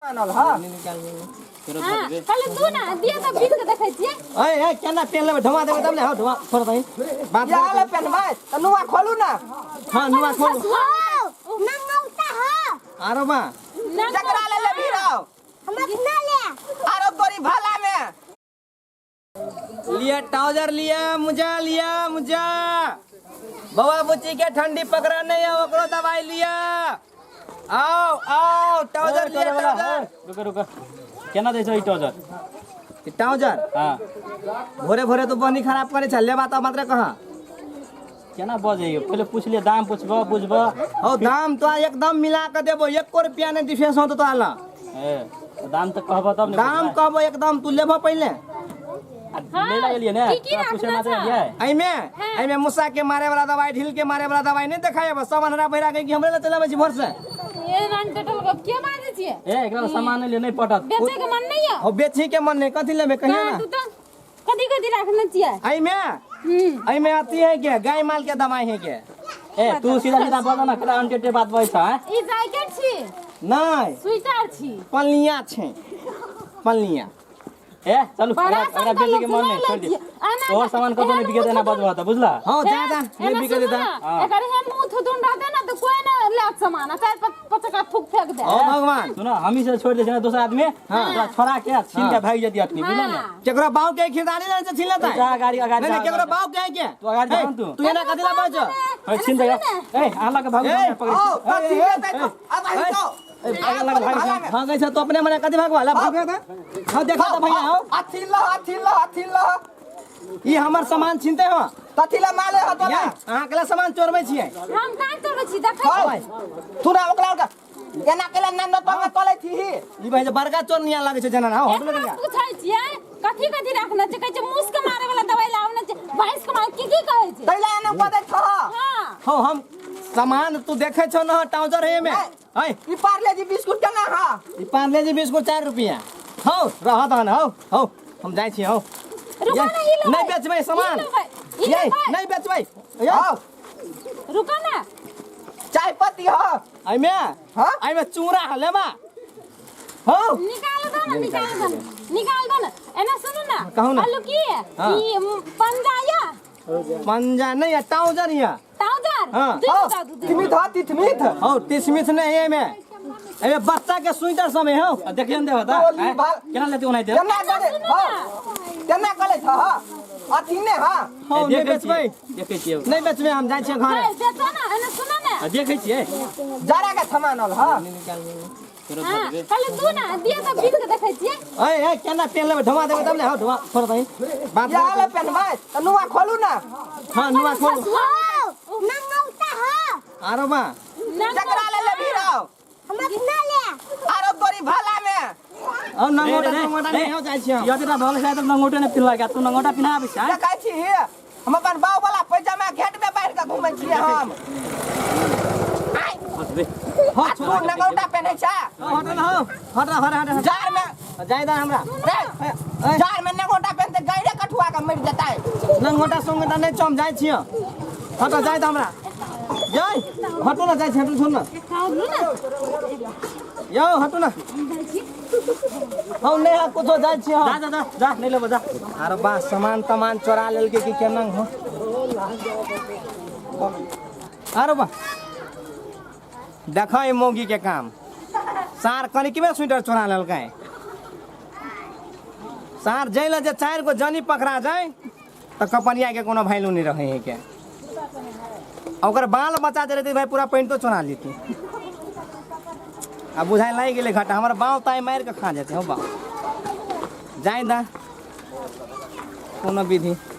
आनल हा। हाँ, खाली दू ना दिया तऽ बीत के देखै छियै। ए ए, केना पेन लेबै? ढमा देबै तब ने। हौ, ढमा थोड़ा तही बात। या ले पेनबै तऽ नुआ खोलू ना। हाँ, नुआ खोलू। नंगौता हो। आरो बा। जकरा ले लेबही रौ। हम अपना ले। आरो तोरी भला में। लिया ट्राउजर, लिया मुजा, लिया मुजा। बउआ बुच्ची के ठंडी पकड़ा नहीं है, ओकरो दवाई लिया। आओ आओ, ट्राउजर लिया, ट्राउजर। रुको रुको, केना दै छौ ई ट्राउजर? ई ट्राउजर? हाँ। भोरे भोरे तो बनी खराब करे छल, लेबा तो मात्र कहाँ। केना बजै? पहिले पूछ ले, दाम पूछबह बुझबह। हौ, दाम तो एकदम मिला के देबो, एको रुपया नहीं डिफरेंस होतो तो ला। ए, दाम तऽ कहबह तब ने। दाम कहबो एकदम, तू लेबो पहिले? ले ला गेलियै ने। की की तोरा पूछे राखना मात्र छौ? एलियै। एहिमे एहिमे मूसा के मारे वाला दवाई, ढील के मारे वाला दवाई नहीं देखाय, सब अन्हरा बहिरा के कि हमरे ला चलाबै छी भोर से। ए नान टटल गप के बाजै छियै? ए, एकरा सामान नहि ले, नहि पटत। बेचै के मन नहीं यऽ? हो, बेची के मन नहीं, कथी लेबे कहियो ना। तू तऽ कथी कथी राखने छियै? एहिमे एहिमे अथी है के गाय माल के दवाई है के। ए, तू सीधा सीधा बज ना, केना अनटेटे बात बजै छ, आँय? ई जैकेट छी? नहीं। स्वेटर छी? पल्लिया छै, पल्लिया। ए चलू, बड़ा एकरा एकरा सस्ता बेचै के लोग मन नहि, सुना छोड़ि दे। लै छियै। एना तोहर सामान कतौ नहि एहन बिकेतै, एना मुँह बजबह तऽ, बुझला? हाँ, जा जा, एना नहीं बिके सुनू देता। ना, हाँ। एकर एहन मुँह थुथुन रहतै ना तऽ कोई ना लेत सामान, आ चारि पाँच टका थूक फेंक दे। ओ भगवान। सुन, हमही से छोड़ि दै छियै ने दोसर आदमी तोरा छोड़ा के छीन के भागि जेती अखनी, बुझल ने? हाँ। केकरो बाऊ के खिरदारी नहीं छै, छीन लेतै। जा गाड़ी अगाडि नहीं जा, नहीं, केकरो अगाडि बाऊ के है के? तू अगाडि जा ए, न तू। तू एना कथी ला बाजो? है, छीन दे। ए, अहाँ लग भागू, ए, हमरा पकड़ि। आओ कथी लेतै तो अब आइ जाओ। ए, आगा लग भागै छै। भागै छै तो अपने मने कथी भागवा ला भागे त। हां, देखा त भैया, हो। अथी ल, अथी ल, अथी ल। ई हमर सामान छीनते हो? कथी ल माले हो तोरा? या अहाँ के सामान चोरबै छियै? हम कहाँ चोरबै छी? देखै हौ, तू ना ओकरा ओकरा एना केला नाम न तंग चलै छी। ई भाई जे बड़का चोर निया लागै छै जना, हो, हटलो एकरा कनिया। पूछै छियै कथी कथी रखने छै, कहै छै मूस के मारे वाला दवाई लाबने छै, भैंस के मारे, की की कहै छै। तैला एना बजै छ। हाँ। हो, हम सामान तू देखै छौ न, ट्राउजर है एमे। है। ई पार्ले जी बिस्कुट केना हा? ई पार्ले जी बिस्कुट 4 रुपया। हौ, रह तहन। हौ हौ, हम जाइ छी। हौ। रुको ना, ई लेबै। नहीं बेचबै सामान। ई लेबै, ई ये लेबै। नहीं बेचबै ये। हौ। रुको ना। चाय पत्ती हो? एहिमे। हाँ? एहिमे चूड़ा है, लेबा हौ? निकाल दो ना, निकाल दो ना, निकाल दो ना। एना सुनू ना। कहू ना। आलू की है? हाँ। ई पंजा या? पंजा नहीं है, ट्राउजर है। ट्राउजर? हाँ। दुई हौ। गोटा दू, दुई। तिमित हो, तिथमित। हौ, टिसमिस नहीं है एहिमे, एहिमे बच्चा के स्वेटर सब है हौ। आ, देखियौ ने देबह तऽ, टोली आँय? भाल- केना लेतै ओनाहिते? केना करे सुनू हौ? ना। केना कले छ ह अथी ने हा? हौ, ए, नहीं देखै बेचबै। छियै, देखै छियै। नहीं बेचबै, हम जाइ छियै घरे। ए, बेचो ना, एना सुनू ना। आ, देखै छियै। जरा के सामान हा। हाँ, खाली दू ना दिया तऽ बीत के देखै छियै। ए ए, केना पेन लेबै? ढमा देबै तब ने। हौ, ढमा थोड़ा तही बात। या ले पेनबै तऽ नुआ खोलू ना। हाँ, नुआ खोलू। नंगौता हो। आरो बा। जकरा ले लेबही रौ। हम अपना ले। आरो तोरी भला में। हौ, नंगोटा रे, रे, नंगोटा रे। नहीं हौ, जाइ छियै हम। यदि भल छै तऽ नंगोटे नहि पिन्हलक, तू नंगोटा पिन्हा आबै छै? देखै छी, हम अपन बाऊ वाला पैजामा घेट में बांधि के घूमै छियै हम। हँसबे। हौ, आ तू नंगौटा पेन्है छ? हौ, हट न हौ, हट हट हट हट। जार में जाइ दा हमरा। रे, जार में नंगौटा पेन्हते गैरे कठुआ के मरि जेतै। नंगोटा सोंगोटा नहीं चम, जाइ छियै। हट, जाइ दा हमरा। जाइ, हटू न, जाइ छी, हटू, छोड़ न। खाउ ना। यौ, हटू न हौ, नहीं है कुछो, जाइ छियै जा। हम। जा जा जा, नहि लेबो, जा। अरे बा, सामान तमान चोरा लेलकै कि केना हो? अरे बा, देखो ई मौगी के काम, सार कनिकमे स्वेटर चोरा लेलकै सार। जैले जे चारि गो जनी पकड़ा जाय तऽ कपनिया के कोनो वैल्यू नहीं रहे है के। आ ओकर बाल बच्चा जे रहतै भाई, पूरा पैंटो चोरा लेती। आ बुझाइ लागि गेलै घाटा, हमर बाँव ताई मारि कऽ खा जेतै। हौ बाउ, जाय दा कोनो विधि।